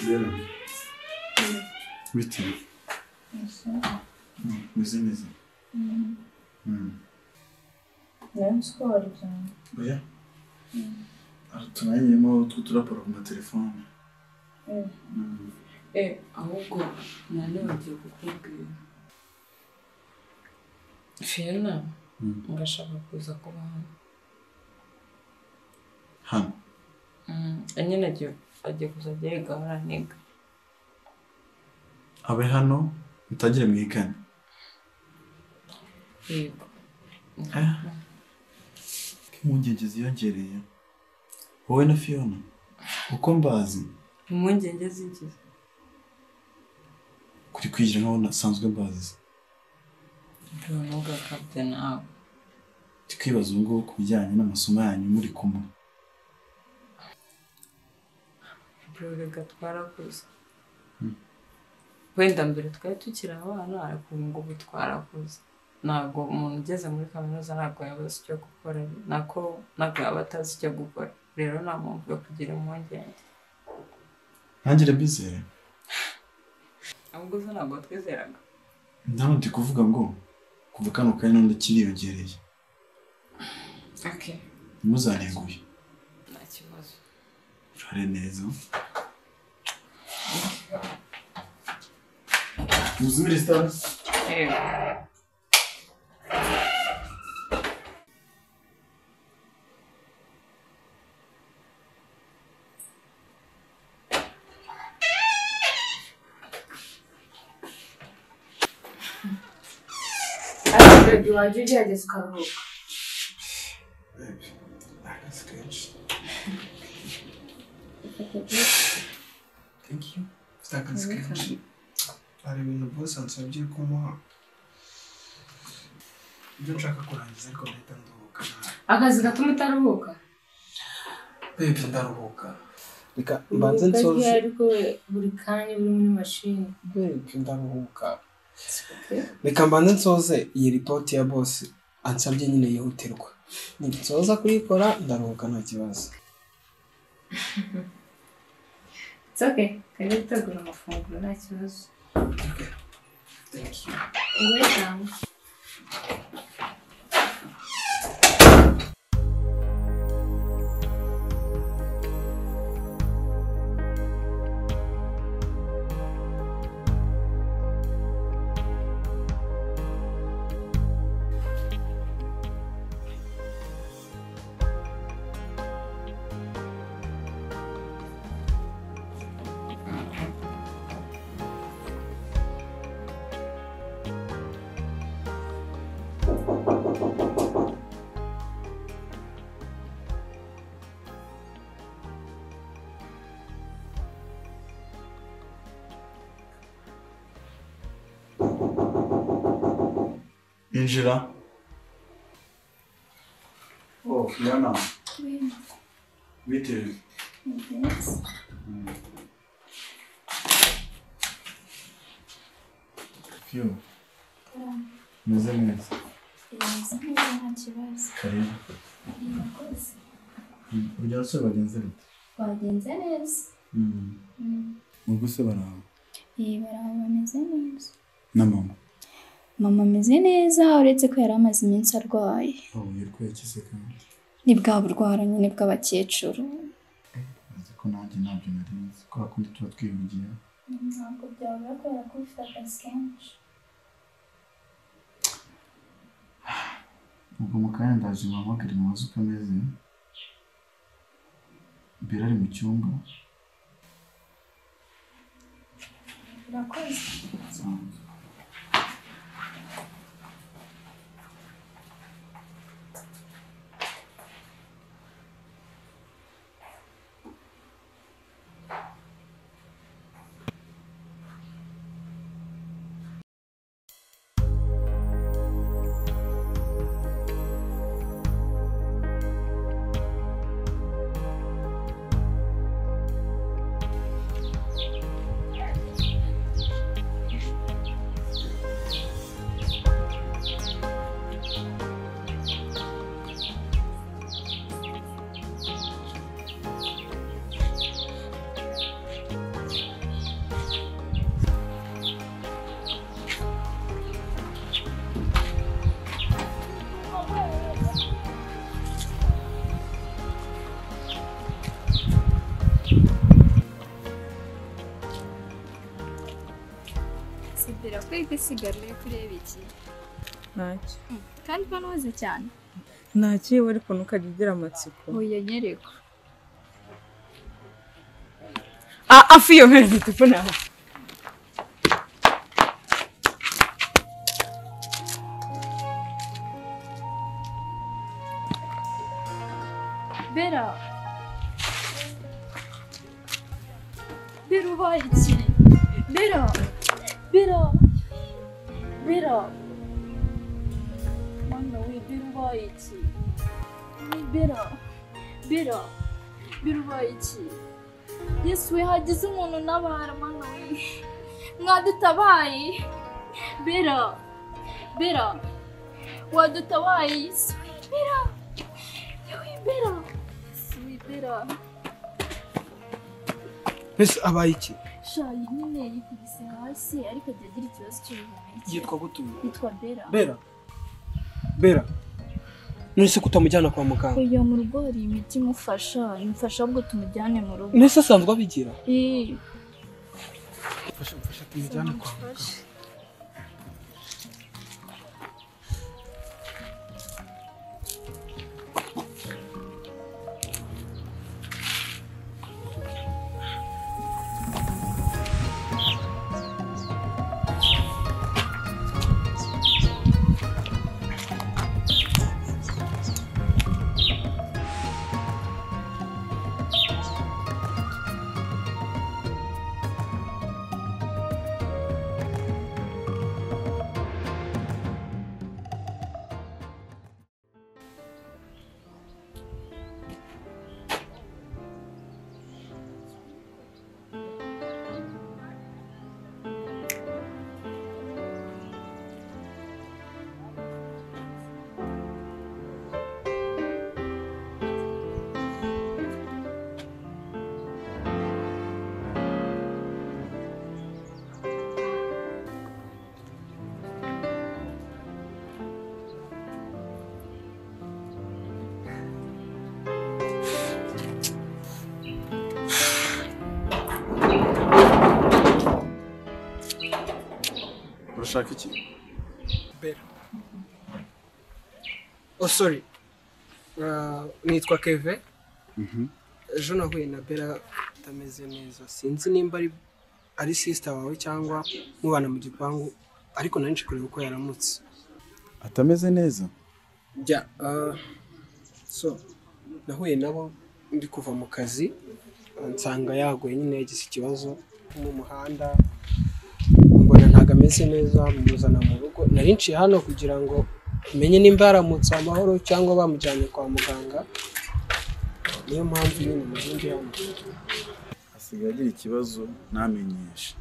Bella. Bite. Meze neza. Nari ko waryamye. Oya. Tunanyemo tw'uturaporo ku matelefone. Ahubwo nanibagiwe kukubwira. Fiona ngashaka kuza kuba hano. Hano? Nyine agiye kuzajya yiga araniga. Abe hano mutagire mwigane. Yego. Impungenge ziyongereye. Wowe na Fiona uko mbazi. Impungenge z'iki? Kuri kwigira nkaho nasanzwe mbazi. Ntugakabye nawe. Twibaza ubu ngubu ku bijyanye n'amasomo yanyu muri kumwe. Reka twarakuze. Wenda mbere twari tukiri abana ariko ubu ngubu twarakuze. Ntabwo umuntu ugeze muri kaminuza ntabwo yaba azi icyo gukora, nako ntabwo yaba atazi icyo gukora. Rero nta mpamvu yo kugira impungenge. Ntangire mbizere. Ahubwo zo ntabwo twizeraga. Ndabona ndi kuvuga ngo kuva kano kanya n'undi kiriyongereye. Okay. Ntimuzanenguye. Nta kibazo. Urare neza. Muzimire sitara. Yego. Baby, wajya ugerageza ukaruhuka. Baby, akazi kenshi. Thank you. Mfite akazi kenshi. Hari ibintu boss ansabye kumuha. Ibyo nshaka kurangiza ariko ndahita nduhuka. Akazi gatuma utaruhuka? Baby, ndaruhuka. Reka mbanze nsoze. Ariko buri kanya uri muri mashini. Baby, ndaruhuka. Reka mbanze nsoze iyi ripoti ya boss ansabye nyine yihutirwa. Ninsoza kuyikora ndaruhuka nta kibazo. It's okay. Kajya gutegura amafunguro nta kibazo. Okay. Thank you. Welcome. Injira. Oh, Fiona. Oui. Bite. Yes. Fio. Meze neza. Meze neza nta kibazo. Karibu. Murakoze. Urugero se bagenze bite? Bagenze neza. Ubwo se baraho? Baraho bameze neza. Na mama? Mama ameze neza uretse ko yari amaze iminsi arwaye. Oh, yarwaye iki se kandi? Ni bwa burwara nyine bw'abakecuru. Azi ko nanjye ntabyo nari nzi ko hakundi tuba twihugiye. Ntabwo byabura kubera ko ufite akazi kenshi. Ubwo mu kanya ndaje muhamagare mubaze uko ameze. Mbere ari mu cyumba. Urakoze. Twite sigara uri kureba iki? Ntacyo. Kandi mbona cyane. Ntacyo ariko ntukajya ugira amatsiko. Oya nyereka. Ah, afi iyo mpereza telefone yawe. Bera. Bera ubaye iki? Bera. Bera. Bera. Mana we, Bera ubaye iki? Bera. Bera. Bera ubaye iki? Yesu we, hagize umuntu nabara mana we. Mwadutabaye. Bera. Bera. Wadutabaye Yesu we, Bera. Yewe Bera. Yesu we, Bera. Mbese abaye iki? Shayi nyine yikubise hasi ariko ajya agira ikibazo cy'ubuhumekero. Yitwa gute? Yitwa Bera. Bera. Bera. None se kutamujyana kwa muganga? Oya mu rugo hari imiti imufasha, imufasha ahubwo tumujyane mu rugo. Nese asanzwe abigira? Eh. Mfasha mfasha tumujyane kwa muganga. Urashaka iki? Bera. Oh sorry. Nitwa Keve. Ejo nahuye na Bera atameze neza. Sinzi nimba ari sister wawe cyangwa mubana mu gipangu ariko nari nje kureba uko yaramutse. Atameze neza? Jya so nahuye nabo ndi kuva mu kazi nsanga yaguye nyine yagize ikibazo mu muhanda. Mbona ntago ameze neza muzana mu rugo. Nari nciye hano kugira ngo menye nimba yaramutse amahoro cyangwa bamujyanye kwa muganga. Niyo mpamvu nyine muzindi hano. Asigaye agira ikibazo namenyesha.